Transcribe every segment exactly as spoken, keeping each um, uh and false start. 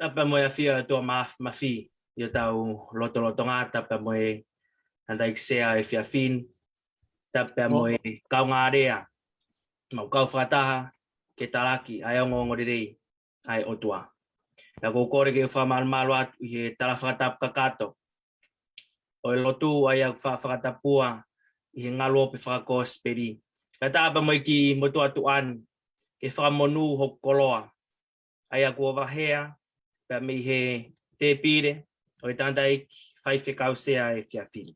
Tapu mo e ʻafio ʻa e ʻOtua Māfimafi ʻi hotau lotolotonga, tapu mo e tangataʻeiki sea ʻo e efiafi ni, tapu mo e kaungā lea, mau kau fakataha ke talaki ʻa e ongoongolelei ʻa e ʻOtua. Pea ʻoku ou kole ke u fakamalumalu atu ʻi he tala fakatapu kakato ʻo e lotu ʻa ia ʻoku fa-, fakatapua ʻi he ngaluope fakakosipeli. Kae ʻatā pea mo e kiʻi motuʻa tuʻa ni ke fakamonū hoku koloa, ʻa ia kuo vahea pea mei he tēpile ʻo e tangataʻeiki faifekau sea ʻo e efiafi ni.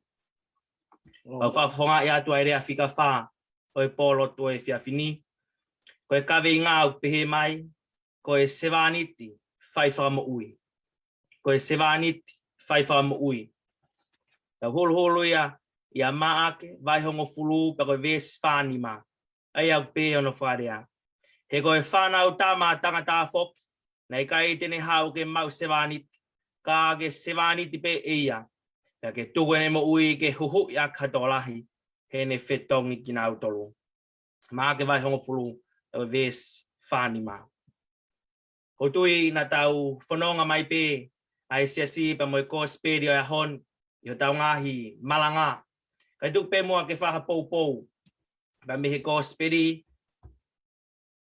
Mau fakafofongaʻi atu ʻa e lea fika fā ʻo e pōlotu ʻo e efiafi ni. Ko e kaveinga ʻoku pehē mai, ko e sevāniti fai fakamoʻui. Ko e sevāniti fai fakamoʻui. Tau huluhulu ia ʻia Maʻake vahe hongofulu pea ko e veesi fā nima. ʻA ia ʻoku pehē hono fakalea: He ko e Fanautama ʻa Tangata foki, naʻe ʻikai te ne haʻu ke maʻu sevāniti, ka ke sevāniti pē ʻe ia, pea ke tuku ʻene moʻui ke huhuʻi ʻaki ha tokolahi heʻene fetongi kinautolu. Maʻake vahe hongofulu, ʻa e veesi fā nima. ʻOku ou tui naʻa tau fononga mai pē ʻa e siasi pea mo e kosipeli ʻo e ʻaho ni ʻi hotau ngaahi malanga. Kae tuku pē muʻa ke fakapoupou pea mei he kosipeli,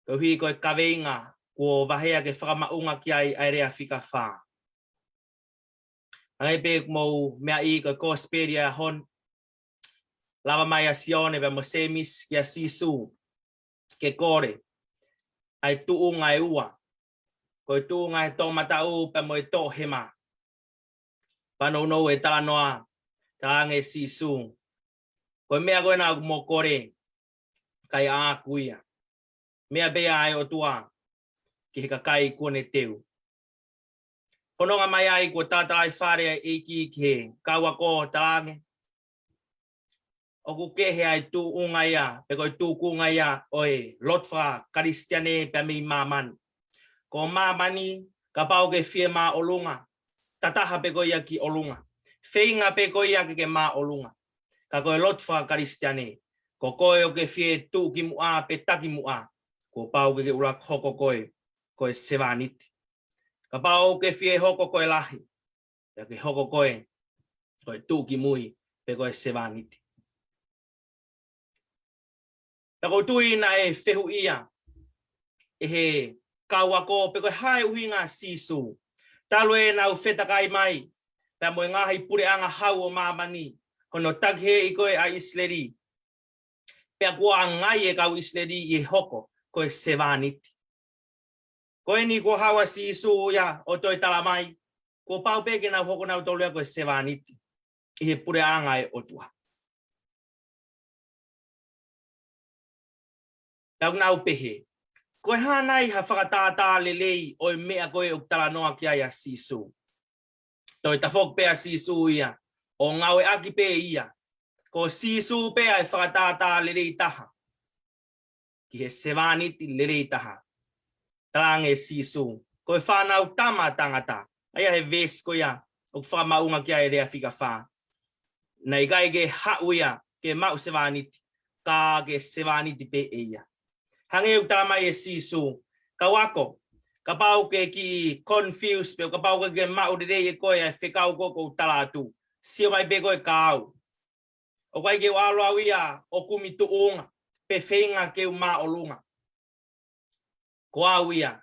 koeʻuhi ko e kaveinga kuo vahea ke fakamaʻunga ki ai ʻa e lea fika fā. Hangē pē ʻoku mou meaʻi, ko e kosipeli ʻo e ʻaho ni, lava mai ʻa Sione pea mo Sēmisi kia Sīsū ke kole ʻa e tuʻunga ʻe ua. Ko e tuʻunga ʻo e toʻomataʻu pea mo e toʻohema. Fanongo e talanoa, talaange ʻe Sīsū: Ko e meʻa ko ena ʻoku mo kole, ʻikai ʻaʻaku ia. Meʻa pē ia ʻa e ʻOtua ki he kakai kuo ne teu. Fononga mai ai kuo talatalaifale ʻa e ʻEiki ki he kau ako, talaange ʻoku kehe ʻa e tuʻunga ia, pe ko e tūkunga ia ʻo e lotu faka-Kalisitiane pea mei māmani. Ko māmani, kapau ke fie māʻolunga, tataha pē ko ia ki ʻolunga. Feinga pē ko ia ke ke māʻolunga. Ka ko e lotu faka-Kalisitiane, ko koe ʻoku ke fie tuʻu ki muʻa pe taki muʻa, kuo pau ke ke ʻuluaki hoko koe ko e sevāniti. Kapau ʻoku ke fie hoko ko e lahi, pea ke hoko koe ko e tuʻu ki mui pe ko e sevāniti. Pea ʻoku ou tui naʻe fehuʻia ʻe he kau ako pe ko e hā e ʻuhinga ʻa Sīsū. Talu ʻenau fetakai mai pea mo e ngaahi puleʻanga hau ʻo māmani, hono takiheeʻi ko ē ʻa ʻIsileli. Pea kuo ʻangai e kau ʻIsileli ʻi he hoko ko e sevāniti. Ko eni kuo haʻu ʻa Sīsū ia ʻo toe tala mai, kuo pau pē ke nau hoko nautolu ia ko e sevāniti ʻi he puleʻanga ʻo e ʻOtua. Pea ʻoku nau pehē, ko e hā nai ha fakatātā lelei ʻo e meʻa ko ē ʻoku talanoa ki ai ʻa Sīsū? Toe tafoki pē ʻa Sīsū ia ʻo ngāueʻaki pē ia. Ko Sīsū pē ʻa e fakatātā lelei taha ki he sevāniti lelei taha. Talaange ʻe Sīsū, ko e Fanautama ʻa Tangata. ʻA ia he veesi ko ia ʻoku fakamaʻunga ki ai e lea fika fā. Naʻe ʻikai ke haʻu ia ke maʻu sevāniti, ka ke sevāniti pē ʻe ia. Hangē ʻoku tala mai ʻe Sīsū, kau ako, kapau ʻoku ke kiʻi confuse pe kapau ʻoku ʻikai ke maʻu lelei ʻe koe ʻa e fekau ko ē ʻoku ou tala atu, sio mai pē koe kia au. ʻOku ʻikai ke u ʻalu au ia ʻo kumi tuʻunga pe feinga ke u māʻolunga. Ko au ia,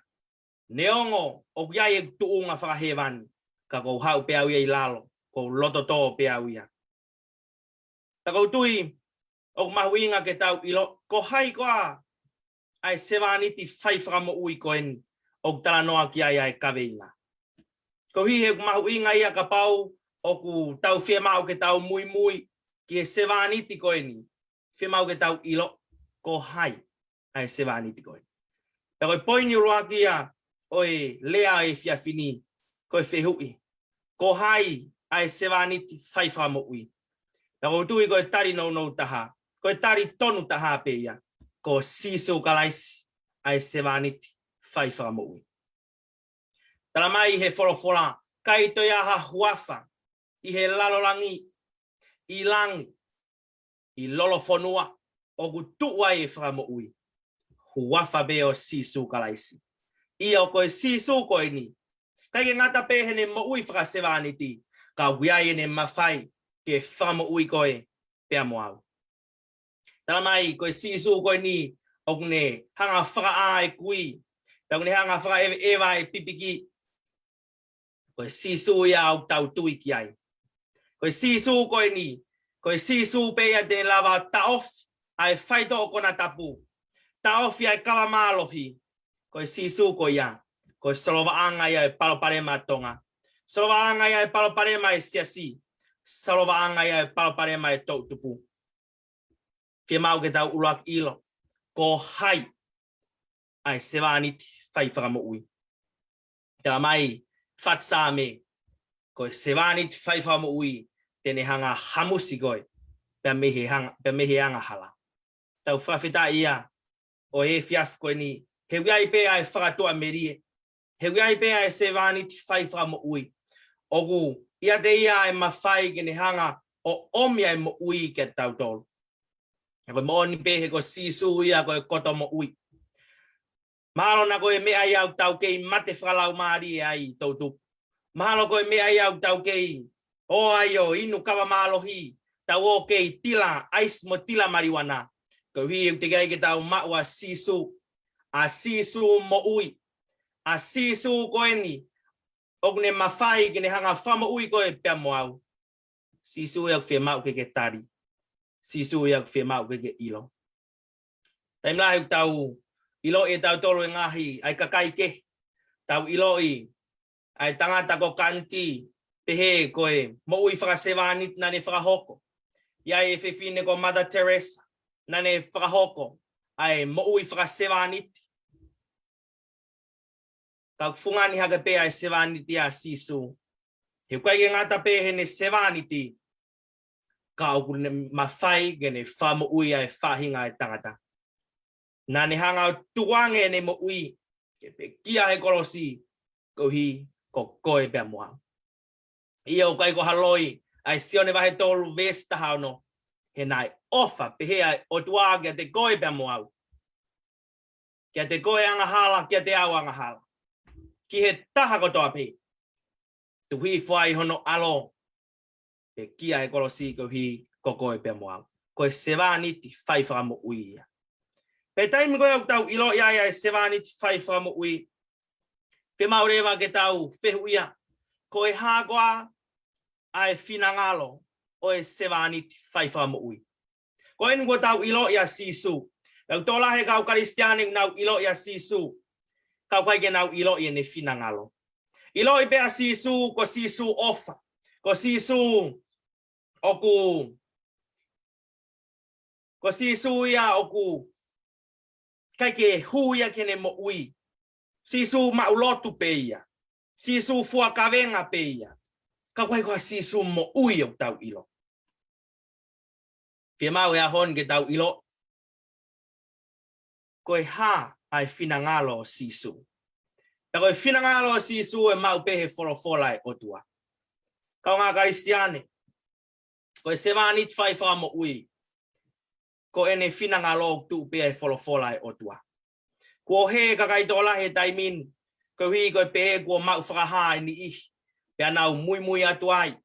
neongo ʻoku ʻi ai ʻeku tuʻunga fakahēvani, ka ʻoku ou haʻu pē au ia ʻi lalo, ʻoku ou loto tō pē au ia. Pea ʻoku ou tui ʻoku mahuʻinga ke tau ʻilo ko hai koā ʻa e sevāniti fai fakamoʻui ko eni ʻoku talanoa ki ai ʻa e kaveinga. Koeʻuhi he ʻoku mahuʻinga ia kapau ʻoku tau fiemaʻu ke tau muimui ki he sevāniti ko eni, fiemaʻu ke tau ʻilo ko hai ʻa e sevāniti ko eni. Pea ko e poini ʻuluaki ia ʻo e lea ʻo e efiafi ni, ko e fehuʻi, ko hai ʻa e sevāniti fai fakamoʻui? Pea ʻoku ou tui ko e tali nounou taha, ko e tali tonu taha pē ia, ko Sīsū Kalaisi ʻa e sevāniti fai fakamoʻui. Tala mai he folofola, ʻikai toe ʻi ai ha huafa ʻi he lalo langi, ʻi langi, ʻi lolofonua, ʻoku tuʻu ai e fakamoʻui. Huafa pē ʻo Sīsū Kalaisi. ʻIo, ko e Sīsū ko eni, ʻIkai ke ngata pē heʻene moʻui fakasevāniti, ka ʻoku ʻi ai ʻene mafai ke fakamoʻui koe pea mo au. Tala mai, ko e Sīsū ko eni ʻoku ne hanga fakaʻā e kui, pea ʻoku ne hanga fakaʻeveʻeva e pipiki. Ko e Sīsū ia ʻoku tau tui ki ai. Ko e Sīsū ko eni, ko e Sīsū pē ia te ne lava taʻofi ʻa e faitoʻo konatapu, taʻofi ʻa e kava mālohi. Ko e Sīsū ko ia, ko e solovaʻanga ia e palopalema ʻa Tonga. Solovaʻanga ia e palopalema e siasi. Solovaʻanga ia e palopalema e toʻutupu. Fiemaʻu ke tau ʻuluaki ʻilo ko hai ʻa e sevāniti fai fakamoʻui. Tala mai Fatu Saame, ko e sevāniti fai fakamoʻui te ne hanga hamusi koe pea mei he hanga, pea mei he angahala. Tau fakafetaʻi ia ʻo e efiafi ko eni, he ʻoku ʻi ai pē ʻa e fakatuʻamelie, he ʻoku ʻi ai pē ʻa e sevāniti fai fakamoʻui. ʻOku ʻiate ia ʻa e mafai ke ne hanga ʻo ʻomi ʻa e moʻui kiate kitautolu. He ko e moʻoni pē he ko Sīsū ia ko e koto moʻui. Mahalo naʻa ko e meʻa ia ʻoku tau kei mate fakalaumālie ai, toʻutupu. Mahalo ko e meʻa ia ʻoku tau kei ō ai ʻo inu kava mālohi, tau ō kei tila ʻaisi mo tila maliuana. Koeʻuhi ʻoku teʻeki ai ke tau maʻu ʻa Sīsū, ʻa Sīsū moʻui, ʻa Sīsū ko eni ʻoku ne mafai ke ne hanga fakamoʻui koe pea mo au. Sīsū ia ʻoku fiemaʻu ke ke tali. Sīsū ia ʻoku fiemaʻu ke ke ʻilo. Taimi lahi ʻoku tau ʻiloʻi ʻe tautolu e ngaahi, ʻa e kakai kehe. Tau ʻiloʻi ʻa e tangata ko Gandhi, pehē ko e moʻui fakasevāniti naʻa ne fakahoko. ʻI ai e fefine ko Mother Teresa, naʻa ne fakahoko ʻa e moʻui fakasevāniti. Ka ʻoku fungani hake pē ʻa e sevāniti ʻa Sīsū. He ʻoku ʻikai ke ngata pē heʻene sevāniti, ka ʻoku ne mafai ke ne fakamoʻui ʻa e faʻahinga ʻo e tangata. Naʻa ne hanga ʻo tukuange ʻene moʻui ke pekia he kolosi, koeʻuhi ko koe pea mo au. ʻIo, ʻoku ʻikai ko ha loi ʻa e Sione vahe tolu veesi taha ono. He naʻe ʻofa pehē ʻa e ʻOtua kiate koe pea mo au, kiate koe angahala, kiate au angahala, ki he taha kotoa pē, tuku hifo ai hono ʻAlo, pekia he kolosi koeʻuhi ko koe pea mo au. Ko e sevāniti fai fakamoʻui ia. Pea taimi ko ē ʻoku tau ʻiloʻi ai ʻa e sevāniti fai fakamoʻui, fiemaʻu leva ke tau fehuʻia, ko e hā koā ʻa e finangalo ʻo e sevāniti fai fakamoʻui? Ko eni kuo tau ʻiloʻi ʻa Sīsū. Pea ʻoku tokolahi e kau Kalisitiane ʻoku nau ʻiloʻi ʻa Sīsū, ka ʻoku ʻikai ke nau ʻiloʻi ʻene finangalo. ʻIloʻi pē ʻa Sīsū, ko Sīsū ʻofa. Ko Sīsū ʻoku, ko Sīsū ia ʻoku ʻikai ke hū ia ki heʻene moʻui. Sīsū maʻu lotu pē ia. Sīsū fua kavenga pē ia. Ka ʻoku ʻikai ko ha Sīsū moʻui ʻoku tau ʻilo. Fiemaʻu he ʻaho ni ke tau ʻilo, ko e hā ʻa e finangalo ʻo Sīsū. Pea ko e finangalo ʻo Sīsū ʻe maʻu pē he folofola ʻa e ʻOtua. Kaungā Kalisitiane, ko e sevāniti fai fakamoʻui, ko ʻene finangalo ʻoku tuʻu pē ʻi he folofola ʻa e ʻOtua. Kuo hē e kakai tokolahi he taimi ni, koeʻuhi ko e pehē kuo maʻu fakahā e niʻihi, pea nau muimui atu ai.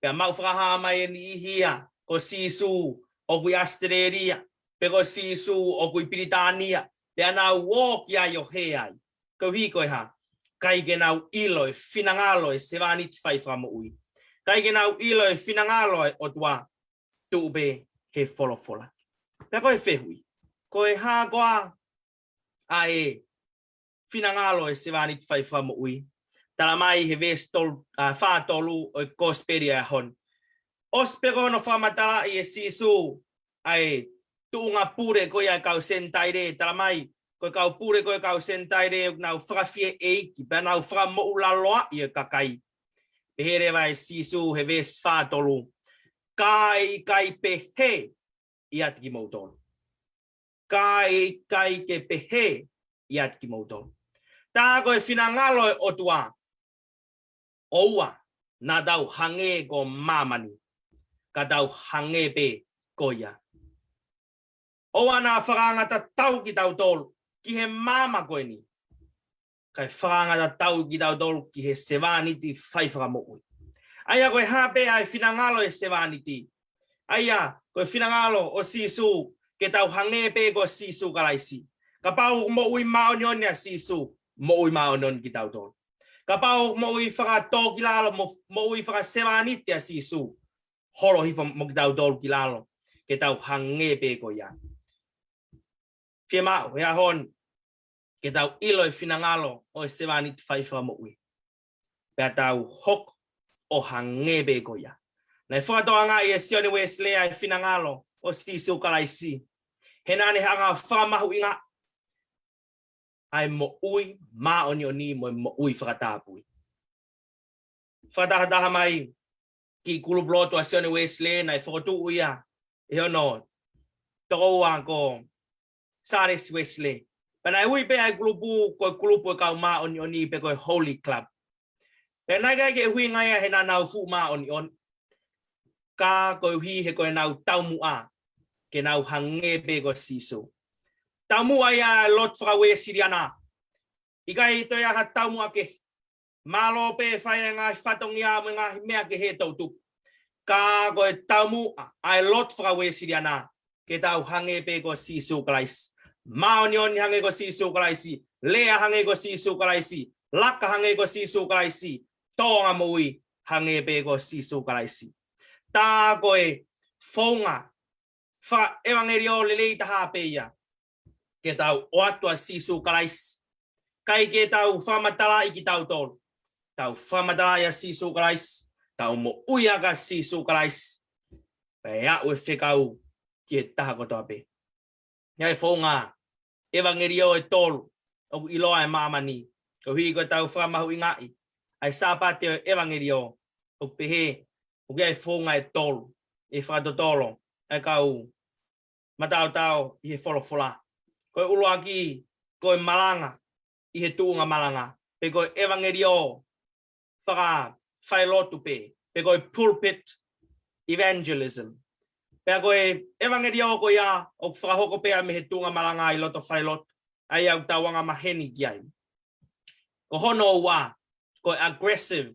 Pea maʻu fakahā mai e niʻihi ia ko Sīsū ʻoku ʻi ʻAositelēlia, pe ko Sīsū ʻoku ʻi Pilitānia, pea nau ō ki ai ʻo hē ai. Koeʻuhi ko e hā? ʻIkai ke nau ʻilo e finangalo ʻo e sevāniti fai fakamoʻui. ʻIkai ke nau ʻilo e finangalo ʻo e ʻOtua, tuʻu pē he folofola. Pea ko e fehuʻi, ko e hā koā ʻa e finangalo ʻo e sevāniti fai fakamoʻui? Tala mai he veesi tolu, ʻa, fā tolu ʻo e Kosipeli ʻo e ʻaho ni. ʻOsi pē ko hono fakamatalaʻi ʻe Sīsū ʻa e tuʻunga pule ko ia ʻa e kau Senitaile, tala mai, ko e kau pule ko ia ʻa e kau Senitaile ʻoku nau fakafieʻeiki, pea nau fakamoʻulaloaʻi e kakai. Pehē leva ʻe Sīsū he veesi fā tolu, ka ʻe ʻikai pehē ʻiate kimoutolu. Ka ʻe ʻikai ke pehē ʻiate kimoutolu. Tā ko e finangalo ʻo e ʻOtua, ʻoua naʻa tau hangē ko māmani, ka tau hangē pē ko ia. ʻOua naʻa fakaangatatau kitautolu ki he maama ko eni. kae fakaangatatau kitautolu ki he sevāniti fai fakamoʻui. ʻA ia ko e hā pē ʻa e finangalo ʻo e sevāniti? ʻA ia ko e finangalo ʻo Sīsū ke tau hangē pē ko Sīsū Kalaisi. Kapau ʻoku moʻui māʻoniʻoni ʻa Sīsū, moʻui māʻoniʻoni kitautolu. Kapau ʻoku moʻui fakatōkilalo, mo-, moʻui fakasevāniti ʻa Sīsū, holo hifo mo kitautolu ki lalo, ke tau hangē pē ko ia. Fiemaʻu he ʻaho ni ke tau ʻilo e finangalo ʻo e sevāniti fai fakamoʻui, pea tau hoko ʻo hangē pē ko ia. Naʻe fakatokangaʻi ʻe Sione Uēsilē ʻa e finangalo ʻo Sīsū Kalaisi, he naʻa ne hanga ʻo fakamahuʻingaʻi ʻa e moʻui māʻoniʻoni mo e moʻui fakatapui. Fakatahataha mai ki he kulupu lotu ʻa Sione Uēsilē, naʻe fokotuʻu ia ʻe hono tokoua ko Sālesi Uēsilē. Pea naʻe ui pē ʻa e kulupu ko e kulupu ʻo e kau māʻoniʻoni pe ko e Holy Club. Pea naʻe ʻikai ke ʻuhinga ia he naʻa nau fuʻu māʻoniʻoni, ka koeʻuhi he ko ʻenau taumuʻa ke nau hangē pē ko Sīsū. Taumuʻa ia ʻa e lotu fakauēsiliana. ʻIkai toe ʻi ai ha taumuʻa kehe. Mālō pē fai e ngaahi fatongia mo e ngaahi meʻa kehe, toʻutupu. Ka ko e taumuʻa ʻa e lotu fakauēsiliana, ke tau hangē pē ko Sīsū Kalaisi. Māʻoniʻoni hangē ko Sīsū Kalaisi. Lea hangē ko Sīsū Kalaisi. Laka hangē ko Sīsū Kalaisi. Tōʻonga moʻui hangē pē ko Sīsū Kalaisi. Tā ko e founga fakaʻevangeliō lelei taha pē ia, ke tau ʻoatu ʻa Sīsū Kalaisi. ʻIkai ke tau fakamatalaʻi kitautolu. Tau fakamatalaʻi ʻa Sīsū Kalaisi. Tau moʻui ʻaki ʻa Sīsū Kalaisi, pea ʻe aʻu e fekau ki he taha kotoa pē. ʻA e founga ʻevangeliō ʻe tolu ʻoku ʻiloa ʻe māmani, koeʻuhi ko ʻetau fakamahuʻingaʻi ʻa e Sāpate ʻo e ʻevangeliō, ʻoku pehē ʻoku ʻi ai e founga ʻe tolu ʻe fakatotolo ʻa e kau mataotao ʻi he folofola. Ko e ʻuluaki, ko e malanga ʻi he tuʻunga malanga, pe ko e ʻevangeliō fakafalelotu pē, pe ko e pulpit evangelism. Pea ko e ʻevangeliō ko ia ʻoku fakahoko pē ia mei he tuʻunga malanga ʻi loto falelotu, ʻa ia ʻoku tau anga maheni ki ai. Ko hono ua, ko e aggressive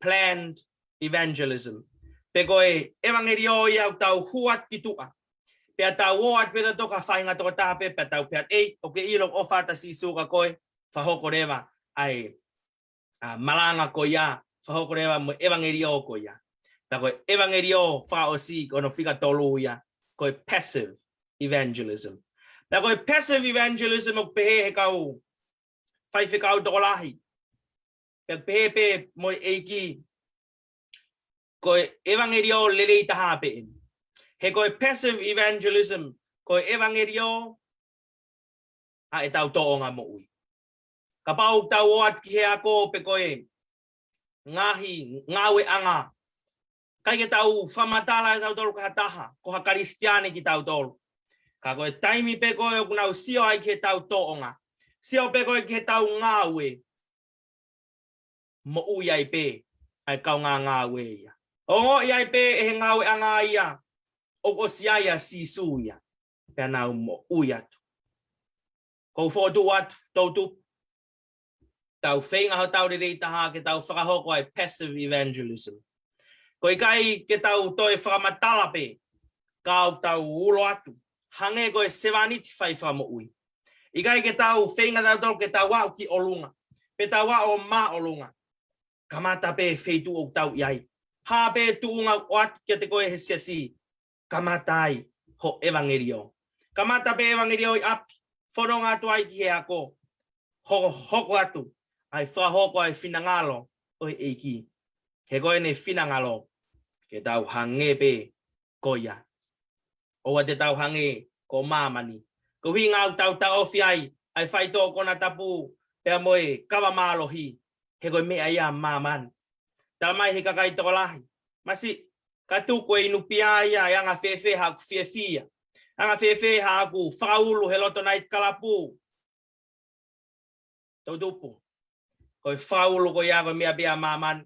planned evangelism. Pe ko e ʻevangeliō ia ʻoku tau hū atu ki tuʻa, pea tau ō atu pē tautolu ki ha faʻahinga tokotaha pē, pea tau pehē, ʻEi, ʻoku ke ʻilo ʻoku ʻofa atu ʻa Sīsū ka ko e fakahoko leva ʻa e, ʻa, malanga ko ia, fakahoko leva mo e ʻevangeliō ko ia. Pea ko e ʻevangeliō fakaʻosi, ko hono fika tolu ia, ko e passive evangelism. Pea ko e passive evangelism ʻoku pehē he kau faifekau tokolahi, pea pehē pē mo e ʻEiki, ko e ʻevangeliō lelei taha pē eni. He ko e passive evangelism, ko e ʻevangeliō ʻa ʻetau tōʻonga moʻui. Kapau ʻoku tau ō atu ki he ako pe ko e ngaahi ngāueʻanga, ʻikai ke tau fakamatala ʻe tautolu ki ha taha ko ha Kalisitiane kitautolu. Ka ko e taimi pē ko ē ʻoku nau sio ai ki heʻetau tōʻonga, sio pē ko ē ki heʻetau ngāue, moʻui ai pē ʻa e kaungā ngāue ia. Ongoʻi ai pē ʻe he ngāueʻanga ia ʻoku ʻosi ʻi ai ʻa Sīsū ia, pea nau moʻui atu. ʻOku ou fokotuʻu atu, toʻutupu, tau feinga hotau lelei taha ke tau fakahoko ʻa e passive evangelism. Ko e ʻikai ke tau toe fakamatala pē, ka ʻoku tau ulo atu, hangē ko e sevāniti fai fakamoʻui. ʻIkai ke tau feinga tautolu ke tau aʻu ki ʻolunga, pe tau aʻu ʻo māʻolunga. Kamata pē feituʻu ʻoku tau ʻi ai. Hā pē tuʻunga ʻoku ʻoatu kiate koe he siasi, kamata ai ho ʻevangeliō. Kamata pē ʻevangeliō ʻi ʻapi, fononga atu ai ki he ako, hoko, hoko atu ʻa e fakahoko ʻa e finangalo ʻo e ʻEiki. He ko ʻene finangalo ke tau hangē pē ko ia. ʻOua te tau hangē ko māmani. Ko e ʻuhinga ʻoku tau taʻofi ai ʻa e faitoʻo konatapu pea mo e kava mālohi, he ko e meʻa ia ʻa māmani. Tala mai he kakai tokolahi, masiʻi, ka tuku e inu pia ia, ʻe anga fēfē haʻaku fiefia? Anga fēfē haʻaku fakaulu he loto naitikalapu? Toʻutupu, ko e fakaulu ko ia ko e meʻa pē ia ʻa māmani.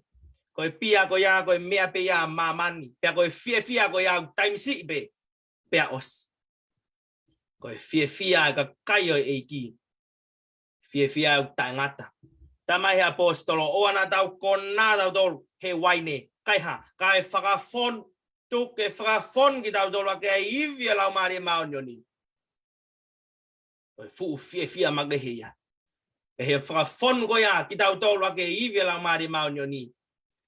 Ko e pia ko ia ko e meʻa pē ia ʻa māmani. Pea ko e fiefia ko ia ʻoku taimi siʻi pē, pea ʻosi. Ko e fiefia ʻa e kakai ʻo e ʻEiki, Fiefia ʻoku taʻengata. Talamai he ʻaposetolo, ʻoua naʻa tau konā tautolu he uaine. Kae hā, kae fakafonu, tuku ke fakafonu kitautolu ʻaki ʻa e ivi ʻa e Laumālie Māʻoniʻoni. Ko e fuʻu fiefia makehe ia. Pea ʻi he fakafonu ko ia kitautolu ʻaki e ivi ʻa e Laumālie Māʻoniʻoni,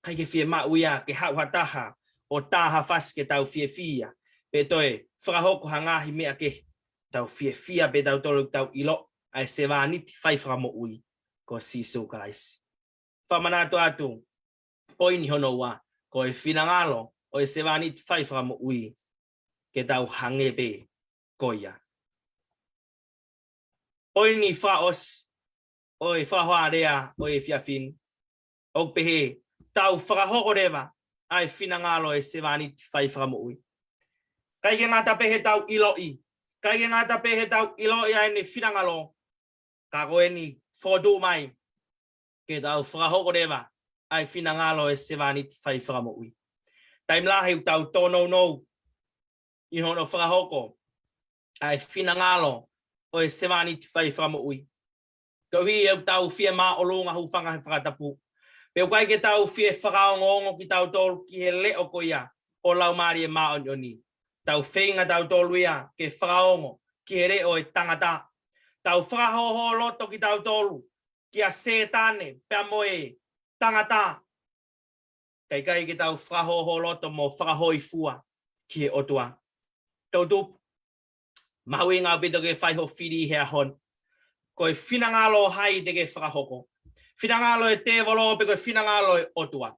ʻikai ke fiemaʻu ia ke haʻu ha taha ʻo tā ha fasi ke tau fiefia, pe toe fakahoko ha ngaahi meʻa kehe. Tau fiefia pē tautolu ʻoku tau ʻilo ʻa e sevāniti fai fakamoʻui ko Sīsū Kalaisi. Fakamanatu atu, poini hono ua, ko e finangalo ʻo e sevāniti fai fakamoʻui ke tau hangē pē ko ia. Poini fakaʻosi ʻo e fakahoa lea ʻo e efiafi ni, ʻoku pehē, tau fakahoko leva ʻa e finangalo ʻo e sevāniti fai fakamoʻui. ʻIkai ke ngata pē heʻetau ʻiloʻi, ʻikai ke ngata pē heʻetau ʻiloʻi ʻa ʻene finangalo, ka ko eni fokotuʻu mai ke tau fakahoko leva ʻa e finangalo ʻo e sevāniti fai fakamoʻui. Taimi lahi ʻoku tau tōnounou ʻi hono fakahoko ʻa e finangalo ʻo e sevāniti fai fakamoʻui, koeʻuhi ʻoku tau fie māʻolunga, hūfanga he fakatapu, pea ʻoku ʻikai ke tau fie fakaongoongo kitautolu ki he leʻo ko ia ʻo e Laumālie Māʻoniʻoni. Tau feinga tautolu ia ke fakaongo ki he leʻo ʻo e tangata. Tau fakahōhōloto kitautolu kia Sētane pea mo e tangata, kae ʻikai ke tau fakahōhōloto mo fakahōifua ki he ʻOtua. Toʻutupu, mahuʻinga ʻaupito ke fai hoʻo fili he ʻaho ni. Ko e finangalo ʻo hai te ke fakahoko? Finangalo ʻo e tēvolo pe ko e finangalo ʻo e ʻOtua?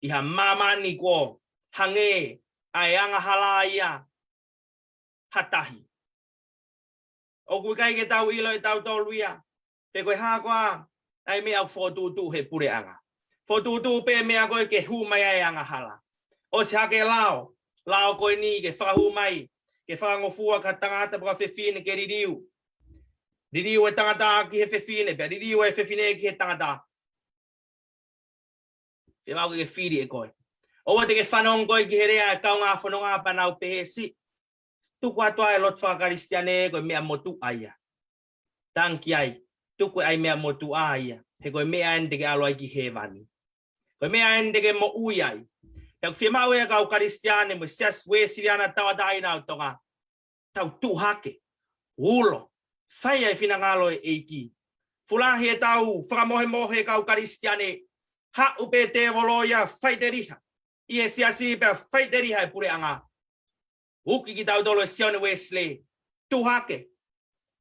ʻI ha māmani kuo hangē ʻa e angahala ia ha tahi, ʻoku ʻikai ke tau ʻilo ʻe tautolu ia pe ko e hā koā ʻa e meʻa ʻoku fokotuʻutuʻu he puleʻanga. Fokotuʻutuʻu pē meʻa ko ē ke hū mai ai e angahala. ʻOsi hake lao, lao ko eni ke fakahū mai, ke fakangofua ki ha tangata pe ko ha fefine ke liliu. Liliu e tangata ki he fefine, pea liliu e fefine ki he tangata. Fiemaʻu ke ke fili ʻe koe. ʻOua te ke fanongo koe ki he lea ʻa e kaungā fononga pea nau pehē, siʻi, tuku atu ʻa e lotu faka-Kalisitiane, ko e meʻa motuʻa ia. Tanki ai, tuku ʻa e meʻa motuʻa ia. He ko e meʻa eni te ke ʻalu ai ki hēvani. Ko e meʻa eni te ke moʻui ai. Pea ʻoku fiemaʻu ʻe he kau Kalisitiane mo e Siasi Uēsiliana Tauʻatāina ʻo Tonga, tau tuʻu hake, ulo, fai ʻa e finangalo ʻo e ʻEiki. Fuʻu lahi ʻetau fakamohemohe kau Kalisitiane, haʻu pē tēvolo ia faʻiteliha ʻi he siasi pea faʻiteliha e puleʻanga. Uki kitautolu ʻe Sione Uēsilī, tuʻu hake,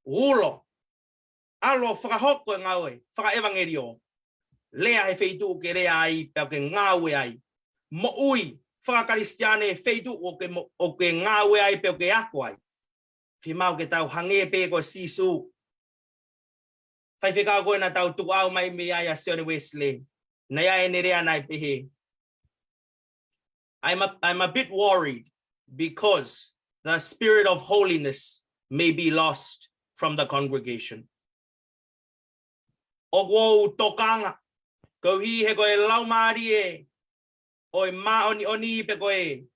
ulo, ʻalu ʻo fakahoko e ngāue fakaʻevangeliō. Lea he feituʻu ʻoku ke lea ai pea ʻoku ke ngāue ai. Moʻui faka-Kalisitiane he feituʻu ʻoku ke mo-, ʻoku ke ngāue ai pea ʻoku ke ako ai. Fiemaʻu ke tau hangē pē ko Sīsū. Faifekau ko ē naʻa tau tukuʻau mai mei ai, ʻa Sione Uēsilī, naʻe ʻi ai ʻene lea naʻe pehē, I'm a, I'm a bit worried because the spirit of holiness may be lost from the congregation. ʻOku ou tokanga, koeʻuhi he ko e laumālie ʻo e māʻoniʻoni pe ko e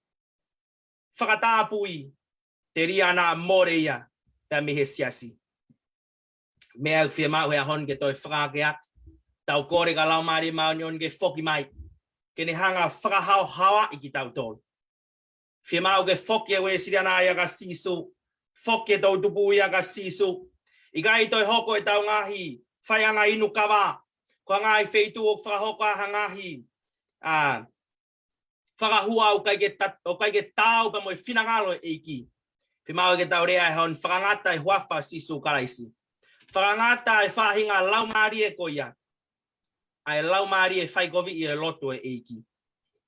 fakatāpui, telia naʻa mole ia pea mei he siasi. Meʻa ʻoku fiemaʻu he ʻaho ni ke toe fakaakeake. Tau kole ki he Laumālie Māʻoniʻoni ke foki mai, ke ne hanga ʻo fakahaohaoaʻi kitautolu. Fiemaʻu ke foki e Uēsiliana ia kia Sīsū. Foki e toʻutupu ia kia Sīsū. ʻIkai toe hoko ʻetau ngaahi faiʻanga inu kava ko ha ngaahi feituʻu ʻoku fakahoko ai ha ngaahi, ā, fakahua ʻoku ʻikai ke ta-, ʻoku ʻikai ke taau pea mo e finangalo ʻo e ʻEiki. Fiemaʻu ke tau lea he ʻaho ni, fakangata e huafa ʻo Sīsū Kalaisi. Fakangata e faʻahinga laumālie ko ia, ʻa e laumālie faikoviʻi e lotu ʻo e ʻEiki.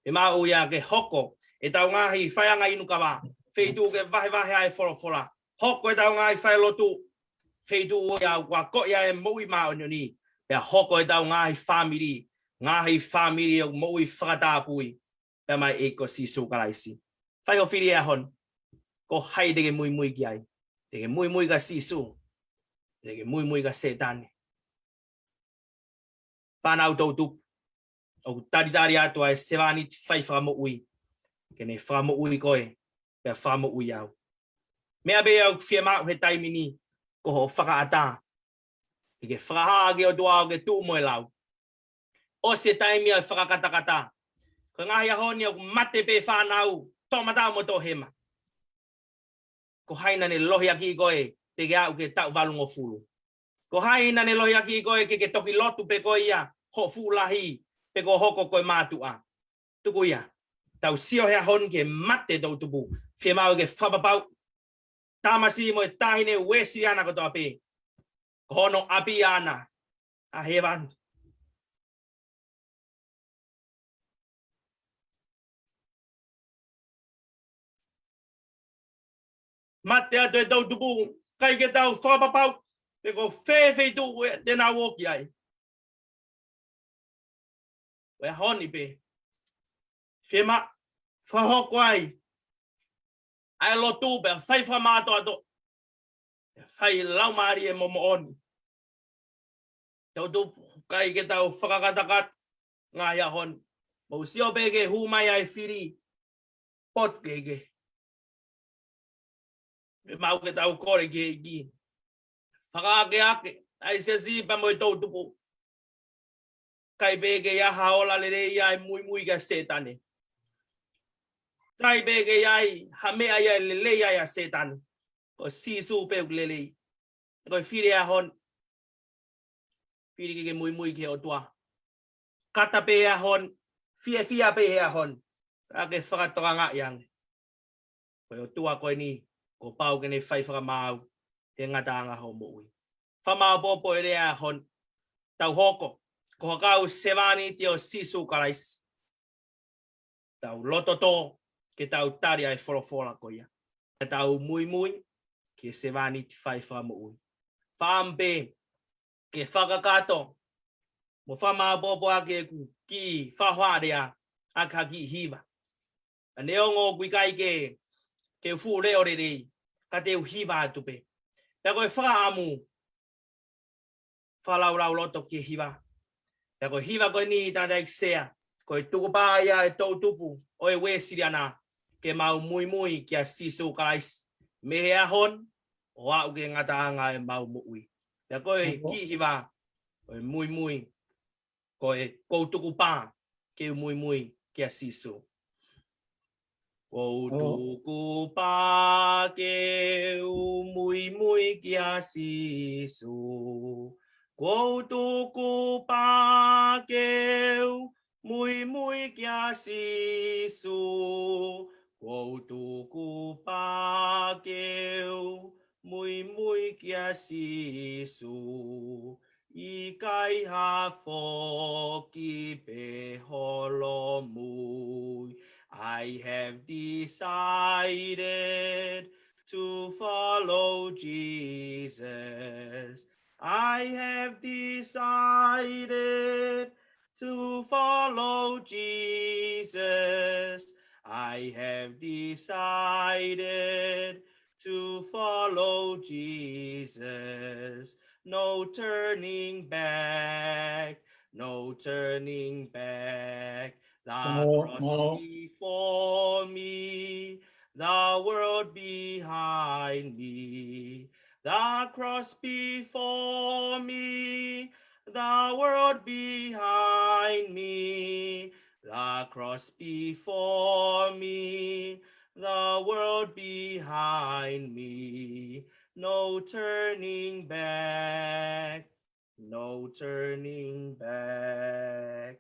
Fiemaʻu ia ke hoko ʻetau ngaahi faiʻanga inu kava feituʻu ke vahevahe ai e folofola. Hoko ʻetau ngaahi failotu feituʻu ia ʻoku akoʻi ai e moʻui māʻoniʻoni. Pea hoko ʻetau ngaahi fāmili, ngaahi fāmili ʻoku moʻui fakatāpui pea mo e ʻEiki ko Sīsū Kalaisi. Fai hoʻo fili he ʻaho ni. Ko hai te ke muimui ki ai? Te ke muimui kia Sīsū? Te ke muimui kia Sētane? Fānau toʻutupu, ʻoku talitali atu ʻa e sevāniti fai fakamoʻui ke ne fakamoʻui koe pea fakamoʻui au. Meʻa pē ʻoku fiemaʻu he taimi ni ko hoʻo fakaʻatā. Ke ke fakahā ki he ʻOtua ʻoku ke tuʻu mo e lau. ʻOsi e taimi ʻa e fakakatakata. Ko e ngaahi ʻaho ni ʻoku mate pē fānau, toʻomataʻu mo toʻohema. Ko hai naʻa ne lohiakiʻi koe, te ke aʻu ki he taʻu valungofulu? Ko hai naʻa ne lohiakiʻi koe, ke ke toki lotu pē koe ia, hoʻo fuʻu lahi, pe ko hoʻo hoko ko e mātuʻa? Tuku ia. Tau sio he ʻaho ni ki he mate toʻutupu. Fiemaʻu ke fakapapauʻi tamasiʻi mo e taʻahine Uēsiliana kotoa pē. Ko hono ʻapi ʻaʻana ʻa hēvani. Mate atu e toʻutupu, ʻikai ke tau fakapapauʻi pe ko fē feituʻu te nau ō ki ai. Ko e ʻaho ni pē, fiemaʻu fakahoko ai ʻa e lotu pea fai fakamātoato, pea fai laumālie mo moʻoni. Toʻutupu, ʻikai ke tau fakakatakata ngaahi ʻaho ni. Mou sio pē ki he hū mai ʻa e fili potu kehekehe. Fiemaʻu ke tau kole ki he ʻEiki. Fakaakeake ʻa e siasi pea mo e toʻutupu. ʻIkai pē ke ʻi ai ha ola lelei ia ʻe muimui kia Sētane. ʻIkai pē ke ʻi ai ha meʻa ia ʻe lelei ai ʻa Sētane. Ko Sīsū pē ʻoku lelei. Ko e fili e ʻaho ni. Fili ke ke muimui ki he ʻOtua. Kata pē he ʻaho ni, fiefia pē he ʻaho ni. Ka ke fakatokangaʻi ange, ko e ʻOtua ko eni, kuo pau ke ne fai fakamaau he ngataʻanga hoʻo moʻui. Fakamāʻopoʻopo e lea he ʻaho ni. Tau hoko ko ha kau sevāniti ʻo Sīsū Kalaisi. Tau loto tō ke tau tali ʻa e folofola ko ia. Ka tau muimui ki he sevāniti fai fakamoʻui. Fakaʻamu pē ke fakakakato mo fakamāʻopoʻopo ʻaki ʻeku kiʻi fakahohaʻa lea ʻaki ha kiʻi hiva. Neongo ʻoku ʻikai ke, ke u fuʻu leʻo lelei, ka te u hiva atu pē. Pea ko e fakaʻamu, fakalaulauloto ki he hiva. Pea ko e hiva ko eni, tangataʻeiki sea, ko e tukupā ia ʻa e toʻutupu ʻo e Uēsiliana, ke mau muimui kia Sīsū Kalaisi mei he ʻaho ni ʻo aʻu ki he ngataʻanga ʻemau moʻui. Pea ko e kiʻi hiva, ko e muimui, ko e, ʻoku ou tukupā ke u muimui kia Sīsū. ʻOku ou tukupā ke u muimui kia Sīsū. ʻOku ou tukupā ke u muimui kia Sīsū. ʻOku ou tukupā ke u muimui kia Sīsū. ʻIkai ha foki pe holomui. I have decided to follow Jesus. I have decided to follow Jesus. I have decided to follow Jesus. No turning back, no turning back. The cross before me, the world behind me. The cross before me, the world behind me. The cross before me, the world behind me. No turning back, no turning back.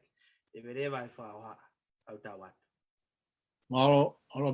Leveleva e fakahohaʻa, ʻoku tau atu. Mālō, mālō.